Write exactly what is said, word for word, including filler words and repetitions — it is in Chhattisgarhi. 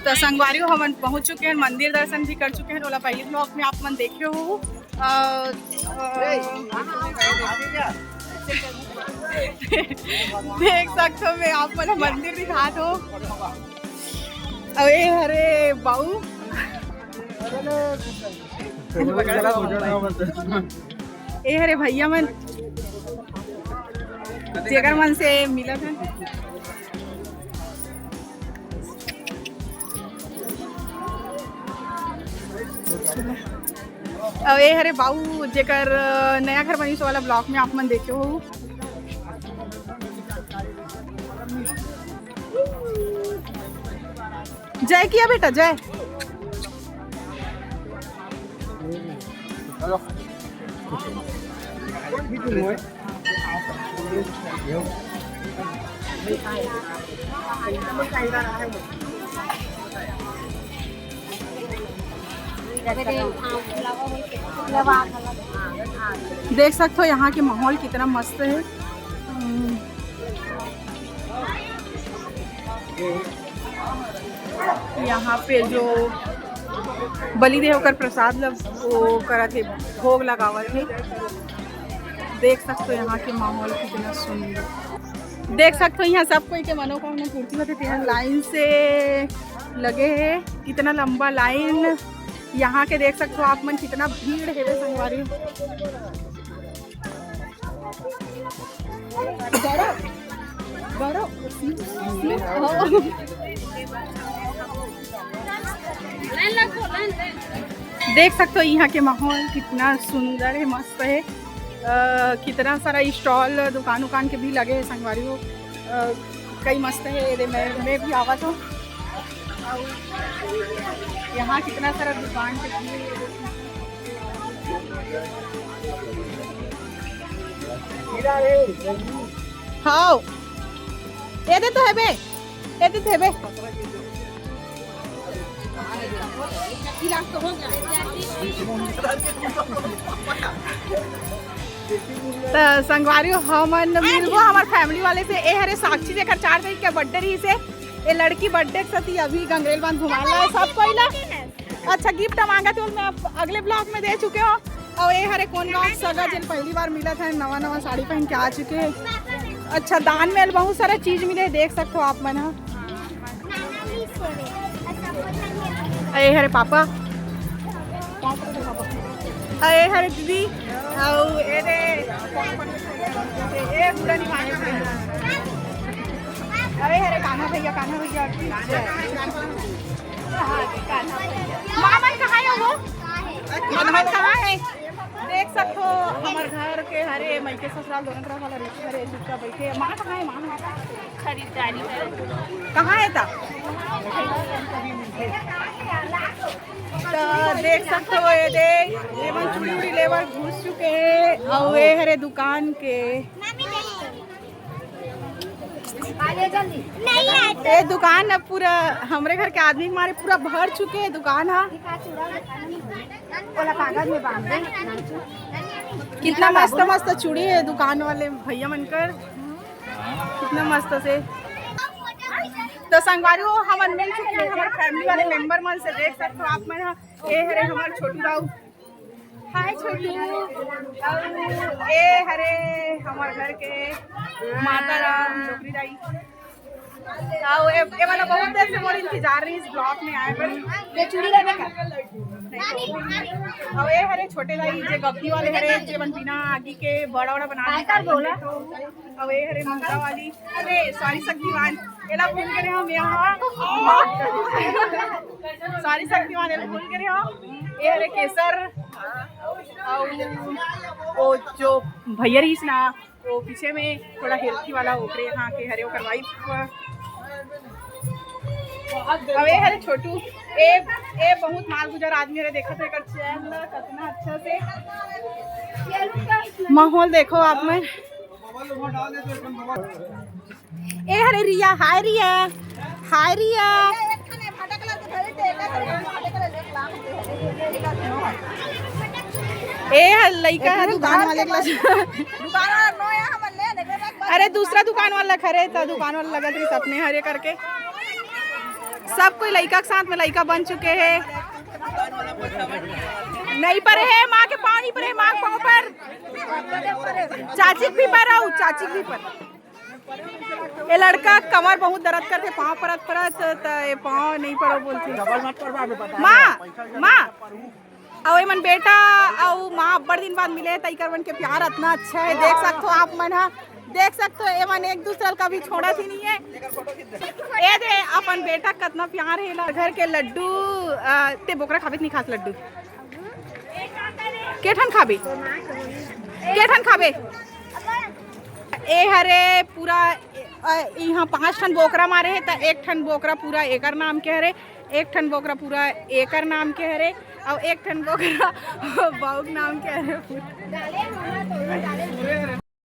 तो संगवारी हो, हमन पहुंच चुके हैं, मंदिर दर्शन भी कर चुके हैं। ओला पहली ब्लॉग में आप मन देखे हो। अ, अ, देख सकते हो, मैं आप मन मंदिर दिखात हो। अरे, अरे बाऊ, ए हरे भैया मन, जेकर मन से मिलत है। अउ ए हरे बाऊ, जेकर, अ, नया घर बनिस वाला ब्लॉग में आप मन देखे हो। जय किया बेटा, जय। देख सकते हो यहाँ के माहौल कितना मस्त है। हम्म। यहाँ पे जो बलि देव कर प्रसाद ल वो करत हे, भोग लगावत हे। देख सकते हो यहाँ के माहौल कितना सुंदर। देख सकते हो यहाँ सब कोई के मनोकामना पूर्ति होथे, तेहा लाइन से लगे हे। कितना लंबा लाइन यहाँ के देख सकते हो आप मन, कितना भीड़ हेवे संगवारी। देख सकते हो यहाँ के माहौल कितना सुंदर है, मस्त है। अ, कितना सारा स्टॉल, दुकान उकान के भी लगे है संगवारी हो। अ, कई मस्त है, ये दे मैं, मैं भी आवा तो। अउ यहाँ कितना सारा दुकान के भी। हाँ, ये दे तो है बे, ये दे तो है बे। त संगवारी हो, हमन मिलबो हमर फैमिली वाले से। ए हरे साक्षी, जेकर चार तारीख के बर्थडे रहिस हे। ए लड़की बर्थडे के सती अभी गंगरेल बांध घुमाला है सब कोई ला। अच्छा, गिफ्ट मांगा थे, मैं अगले ब्लॉग में दे चुके हो। अउ ए हरे कोन गाँव सगा, जेन पहली बार मिलत हे, नवा नवा साड़ी पहन के आ चुके हैं। अच्छा, दान में बहुत सारा चीज मिले, देख सकते हो आप मन ह। ए हरे पापा, ए हरे दीदी, अउ ए रे, ए बूढ़ा निभाने वाले। अरे हरे कान्हा भैया, कान्हा भैया, ठीक है। हाँ, कान्हा भैया। मामन कहाँ है वो? मामन कहाँ है? देख सकते हो हमर घर के हरे मइके ससुराल दोनों तरफ वाला रिश्ता हरे चुपचाप बैठे। माँ कहाँ है? माँ खरीदारी करे। कहाँ है ता? तो देख सकते हो, ये दे, ये मन चूड़ी उड़ी लेबर घुस चुके हैं। और ये हरे दुकान के, ये दुकान अब पूरा हमरे घर के आदमी के मारे पूरा भर चुके हैं दुकान हा। ओला कागज में बांध दे। कितना मस्त मस्त चूड़ी है दुकान वाले भैया मनकर, कितना मस्त से। तो संगवारी हो, हमन मिल चुके हैं हमारे फैमिली वाले मेंबर मन से। देख सकते हो आप मन ह, ए हरे हमारे छोटू राऊ, हाय छोटू, अउ ए हरे हमारे घर के माता राम, डोकरी दाई। अउ ए, ए वाला बहुत देर से मोर इंतजार रहिस ब्लॉग में आए बर। ये चूड़ी लेबे का? अउ ए हरे छोटे दाई, जे गप्पी वाले हरे, जे मन बिना आगी के बड़ा बड़ा बना, अउ ए हरे ममता वाली, अरे सॉरी शक्तिमान, एला भूल गए हम यहाँ। सॉरी शक्तिमान, एला भूल गए हम। ए हरे केसर, अउ वो जो भैया रहिस ना, वो पीछे में थोड़ा हेल्थी वाला ओकरे यहाँ के हरे, ओकर वाइफ। अउ ए हरे छोटू, ए, ए बहुत मालगुजर आदमी हरे, देखत हो एकर चैन ला कितना अच्छा से। माहौल देखो आप मन। ए हरे रिया, हाय रिया, हाय रिया। ए हर लइका है दुकान वाले के लइका। अरे दूसरा दुकान वाला खरे था, दुकान वाला लगत रही सपने हरे करके। सब कोई लइका के साथ में लइका बन चुके हे। नहीं परे हे, माँ के पाँव नहीं परे हे, माँ के पाँव पर। चाची के भी पर आऊ, चाची के भी पर। ये लड़का कमर बहुत दर्द करथे, पाँव परत परत, त ये पाँव नहीं परो बोलथे। माँ, माँ, अउ एमन बेटा अउ माँ अब्बड़ दिन बाद मिले, त इकर मन के प्यार अतना अच्छा हे। देख सकथो आप मन ह, देख सकथो, एमन एक दूसरा ल कभी छोड़त ही नहीं हे। ए दे, अपन बेटा कतना प्यार हे ला। घर के लड्डू, अ, ते बोकरा खाबे त नहीं खास लड्डू? के ठन खाबे? के ठन खाबे? ए हरे पूरा, अ, इहाँ पाँच ठन बोकरा मारे हे, त एक ठन बोकरा पूरा एकर नाम के हरे, एक ठन बोकरा पूरा एकर नाम के हरे, अउ एक ठन बोकरा बाऊ के नाम के हरे।